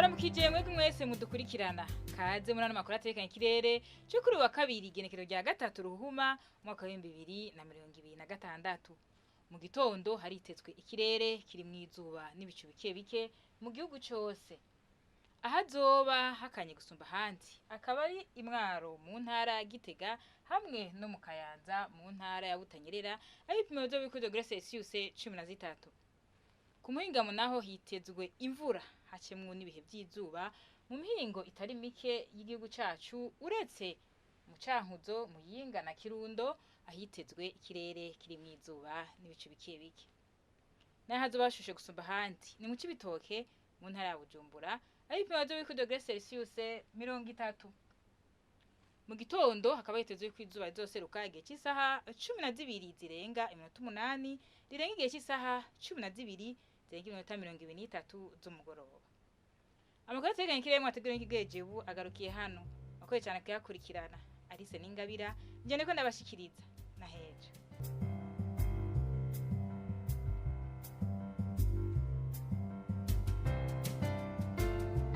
Ndabaramukije mwebwe mwese mudukurikirana. Kaze muri ano makuru atekanye ikirere cyo kuri wa kabiri, igenekerezo rya 3 Ruhuma, umwaka wa 2026. Mu gitondo haritezwe ikirere kirimwo izuba n'ibicu bike bike mu gihugu cose. Ahazoba hakanye gusumba ahandi akaba ari Imwaro mu ntara ya Gitega hamwe no mu Kayanza mu ntara ya Butanyerera, aho ibipimo bizoba biri kuri dogere Celsius 13. Ku muhingamo naho hitezwe imvura hacemwo n'ibihe vy'izuba mu mihingo itari mike y'igihugu cacu, uretse mu Cankuzo, Muyinga na Kirundo ahitezwe ikirere kirimwo izuba n'ibicu bike bike. Naho hazoba hashushe gusumba ahandi ni mu Cibitoke mu ntara ya Bujumbura, aho ibipimo bizoba biri kuri dogere Celsius 30. Mu gitondo hakaba hitezwe ko izuba rizoseruka igihe c'isaha 8:08, rirenga igihe c'isaha 11:23 z'umugoroba. Amakuru ategekanya ikirere mwateguriwe n'ikigejebu agarukiye hano. Mwakoze cane kuyakurikirana. Alice Ningabira, nje ndiko ndabashikiriza. Na hejo.